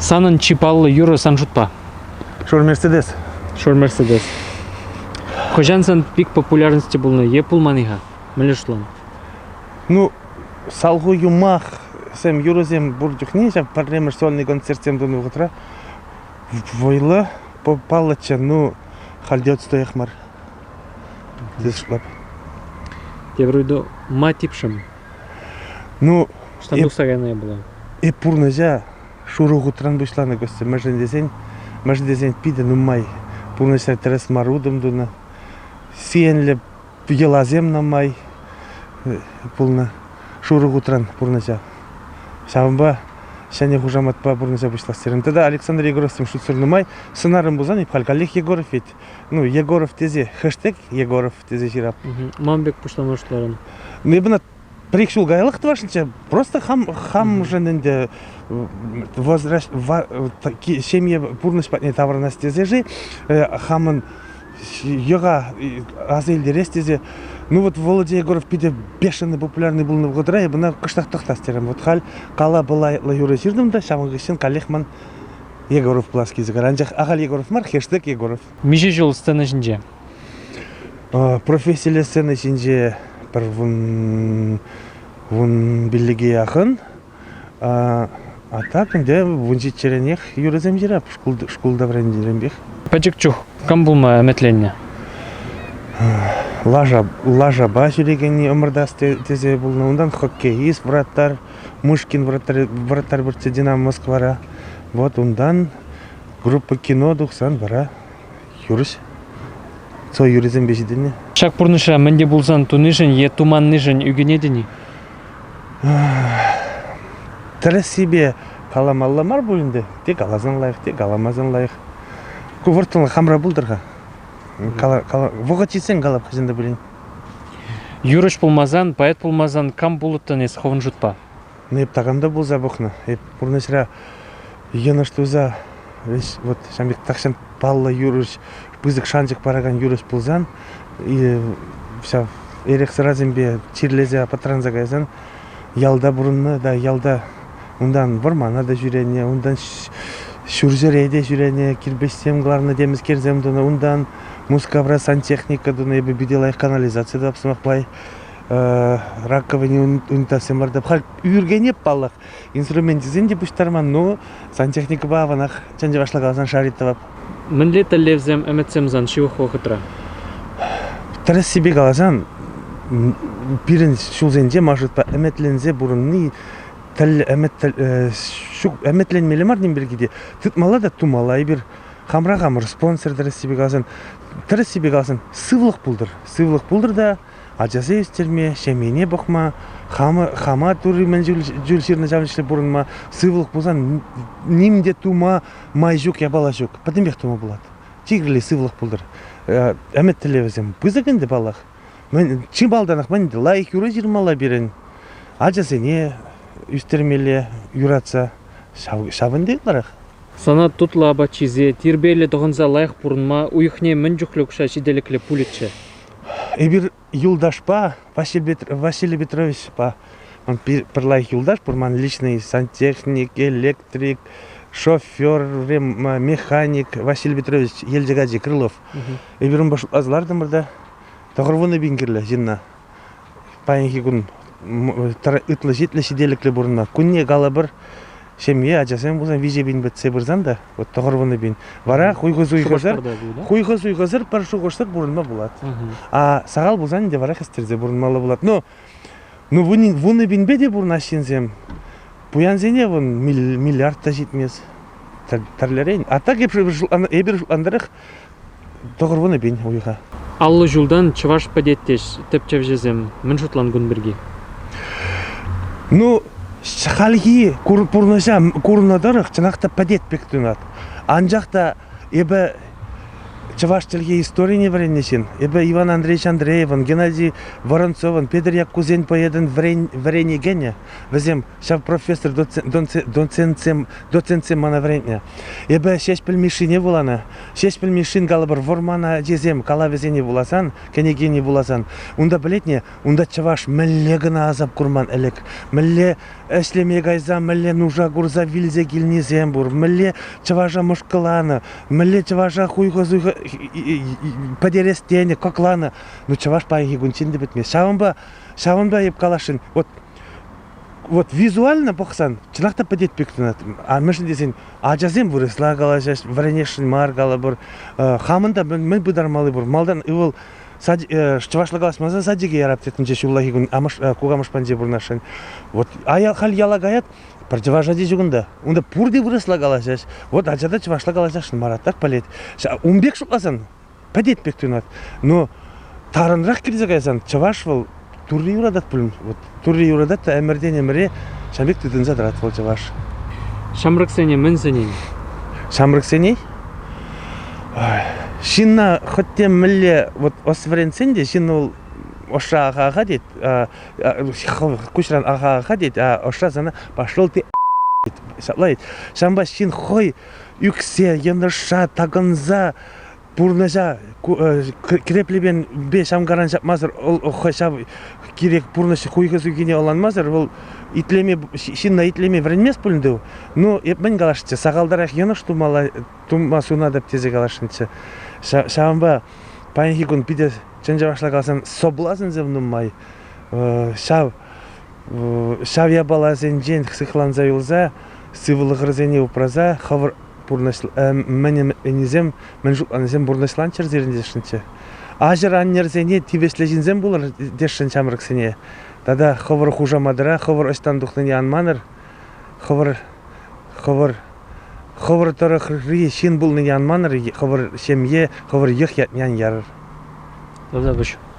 Санӑн чи паллӑ юрӑ сан шутпа? Шур Мерседес. Шур Мерседес. Хӑҫан сан пик популярности пулнӑ е пулман-и-ха? Мӗнле шутлан? Ну, салху юмах сем юрӑсем пур чухне ҫав пӗрремӗш сольный концертсем тунӑ вӑхӑтра вӑйлӑ паллӑччӗ, ну, халь те отстоях мар. Тесе шутлап. Тепӗр ыйту, ма типшӗм? Ну, Штан тухса кайнӑ была. Эп пурнӑҫа шурӑ хутран пуҫланӑ костюм. Мӗншӗн тесен, мӗншӗн тесен питӗ нумай пурнӑҫра тӗрӗс мар утӑм тунӑ. Сиенлӗ йӑласем нумай пулнӑ шурӑ хутран пурнӑҫа. Ҫавӑнпа ҫӗнӗ хушаматпа пурнӑҫа пуҫлас терӗм. Тата Александр Егоровсем шутсӑр нумай сӑнарӑм пулсан, эп халь каллех Егоров ведь. Ну, Егоров тесе, хэштег Егоров тесе ҫырап. Ман пек пуҫлама шутларӑн. Ну, эпӗ пӗр-ик ҫул каяллах тӑвасшӑнччӗ. Просто хам хамшӑн ӗнтӗ возвращ ҫемье пурнӑҫ патне таврӑнас тесе-ши хамӑн йӑха аса илтерес тесе. Ну вот Володя Егоров питӗ бешеный популярный пулнӑ вӑхӑтра эпӗ ӑна кӑштах тӑхтас терӗм. Вот халь кала пӑла юрӑ ҫыртӑм та ҫавӑн хыҫҫӑн каллех ман Егоров пулас килсе кайрӗ. Анчах ахаль Егоров мар, хештег Егоров. Миҫе ҫул сцена ҫинче? Профессилле сцена ҫинче пӗр вун пиллӗке яхӑн. А так ӗнтӗ вунҫиччӗренех юрӑсем ҫырап шкулта вӗреннӗренпех. Пӗчӗк чух кам пулма ӗмӗтленнӗ? Лаша, лашапа ҫӳрекенни ӑмӑртас тесе пулнӑ. Унтан хоккеист, вратарь, Мышкин вратарь, вратарь пырччӗ Динамо Москвара. Вот унтан группа кино тухсан вара юрӑҫ Цой юррисемпе ҫитӗннӗ. Ҫак пурнӑҫра мӗн те пулсан тунишӗн е туманнишӗн ӳкӗнетӗн-и? Тӗрӗссипе каламалла мар пуль ӗнтӗ. Те каласан лайӑх, те каламасан лайӑх. Ку вӑрттӑнлӑх хамра пултӑр-ха. Вӑхӑт ҫитсен калап хӑҫан та пулин. Юрӑҫ пулмасан, поэт пулмасан кам пулӑттӑн эс хӑвӑн шутпа? Ну, эп такам та пулса пӑхнӑ. Эп пурнӑҫра йӑнӑш туса вот ҫавӑн пек тахҫан паллӑ юрӑҫ, пысӑк шанчӑк паракан юрӑҫ пулсан, ҫав эрех-сӑрасемпе чирлесе пӑтранса кайсан ялта пурӑннӑ та ялта унтан вӑрмана та ҫӳренӗ, унтан ҫурҫӗре те ҫӳренӗ, кирпӗчсем кӑларнӑ, темӗскерсем тунӑ, унтан Мускавра сантехника тунӑ, эпӗ питӗ лайӑх канализаци тӑвап сӑмах май раковине унитазсем лартап. Халь ӳркенеп паллах, инструменчӗсем те пуҫтарман, но сантехникӑпа аванах чӑн чӑвашла каласан шарит тӑвап. Мӗнле тӗллевсем, ӗмӗтсем сан ҫывӑх вӑхӑтра? Тӗрӗссипе каласан, пирӗн ҫулсенче маршрутпа ӗмӗтленсе пурӑнни ӗмӗт ҫук ӗмӗтленмелле мар ним пирки те. Тытмалла та тумалла эпир хамра хамӑр спонсор тӗрӗссипе каласан, тӗрӗссипе каласан сывлӑх пултӑр. Сывлӑх пултӑр та ачасем ӳстерме, ҫемьене пӑхма, хама, хама Турри мӗн чуль ҫырнӑ ҫавӑн чухлӗ пурӑнма, сывлӑх пулсан ним те тума май ҫук, япала ҫук. Пӗтӗмпех тума пулать. Тигрлӗ сывлӑх пултӑр. Ӗмӗт тӗллевӗсем пысӑк ӗнтӗ, паллах. Чи малтанах мӗн лайӑх юрӑ ҫырмалла пирӗн. Ачасене ӳстермелле юратса. Ҫавӑн те ытларах. Сана тутлӑ апат ҫисе, тирпейлӗ тӑхӑнса лайӑх пурӑнма уйӑхне мӗн чухлӗ укҫа ҫителӗклӗ пулӗччӗ? Эпир юлташпа, Василий Петровичпа, он пӗр лайӑх юлташ пур ман личный сантехник, электрик, шофер, механик Василий Петрович Елчӗк ачи Крылов. Эпир унпа шутласа лартӑмӑр та 90 пин кирлӗ ҫынна. Паянхи кун ытлӑ-ҫитлӗ ҫителӗклӗ пурӑнма. Кунне калӑпӑр, ҫемье, ачасем пулсан 3 пин пӗтсе пырсан та, вот 90 пин. Вара хуйхӑ-суйхӑсӑр, хуйхӑ-суйхӑсӑр пӗр шухӑшсӑр пурӑнма пулать. А сахал пулсан ӗнтӗ вара хӗстерсе пурӑнмалла пулать. Но ну 10 пинпе те пурӑнаҫ ҫынсем. Пуянсене вон миллиард та ҫитмест. Тӗрлӗрен. А так эпир шутлантӑрах 90 пин уйӑха. 50 ҫултан чӑваш пӗтет теҫ тӗпчевҫӗсем. Мӗн шутлан кун пирки? Ну, хальхи пурнӑҫа курнӑ тӑрӑх чӑнах та пӗтет пек туйӑнать. Анчах та эпӗ. чӑваш чӗлхи историне вӗреннӗ ҫын. Эпӗ Иван Андреевич Андреевӑн, Геннадий Воронцовӑн, Петӗр Яккусен поэтӑн вӗренекенӗ. Вӗсем ҫав профессор доцентсем, доцентсем мана вӗрентнӗ. Эпӗ Ҫеҫпӗл Мишшине вуланӑ. Ҫеҫпӗл Мишшин калӑпӑр вӑрман ачисем калавӗсене вуласан, кӗнекене вуласан, унта пӗлетне, унта чӑваш мӗнле кӑна асап курман ӗлӗк, мӗнле ӗҫлеме кайса мӗнле нуша курса вилсе килнисем пур, мӗнле чӑваша мӑшкӑланӑ, мӗнле чӑваша хуйхӑ-суйхӑ пӗтерес тенӗ, кӑкланӑ. Ну, чӑваш паянхи кунччен те пӗтмест. Ҫавӑнпа, ҫавӑнпа эп каласшӑн, вот вот визуально пӑхсан чӑнах та пӗтет пек тӑнать. А мӗншӗн тесен ачасем вырӑсла калаҫаҫ, вӗренесшӗн мар калӑпӑр. Хамӑн та мӗн пытармалли пур. Малтан ывӑл чӑвашла калаҫмасан садике ярап теттӗнче ҫуллахи кун амӑш кукамӑш патӗнче пурӑнасшӑн. Вот а халь яла каять, пӗр чӑваш ачи ҫук унта. Унта пурте вырӑсла калаҫаҫ. Вот ача та чӑвашла калаҫасшӑн мар, а так пӗлет. Ун пек шутласан пӗтет пек туйӑнать. Но тарӑнрах килсе кайсан чӑваш вӑл турри юратать пуль. Вот турри юратать та ӗмӗртен ӗмӗре ҫав пек тытӑнса тӑрать вӑл чӑваш. Ҫамрӑксене мӗн сӗнен? Ҫамрӑксене ҫынна хӑть те мӗнле вот ӑс вӗрентсен те ҫын вӑл ӑшра аха-аха тет, куҫран аха-аха тет, а ӑшра сана пошел ты тет. Ҫапла тет. Ҫавӑнпа ҫын хӑй ӳксе, йӑнӑшса, такӑнса пурнӑҫа кӗреплепе ҫамкаран ҫапмасӑр ҫав кирек пурнӑҫ хуйхӑ-суйхине ӑнланмасӑр вӑл итлеме ҫынна итлеме вӗренмест пуль ӗнтӗ. Ну, эп мӗн каласшӑнччӗ, сахалтарах йӑнӑш тумалла тума сунатӑп тесе каласшӑнччӗ. Ҫавӑнпа паянхи кун питӗ чӑн чӑвашла каласан соблазнсем нумай. Ҫав ҫав япаласенчен сыхланса юлса сывлӑхӑрсене упраса хӑвӑр пурнӑҫ мӗн ӗмӗтленнисем, мӗн шутланисем пурнӑҫланччӑр сирӗн тесшӗнччӗ. Аҫӑр-аннӗрсене тивӗҫлӗ ҫынсем пулӑр тесшӗн ҫамрӑксене. Тата хӑвӑр хушаматӑра, хӑвӑр ӑҫтан тухнине ан манӑр. Хӑвӑр хӑвӑр хӑвӑр тӑрӑхри ҫын пулнине ан манӑр, хӑвӑр ҫемье, хӑвӑр йӑх ятне ан ярӑр. Тавтапуҫ.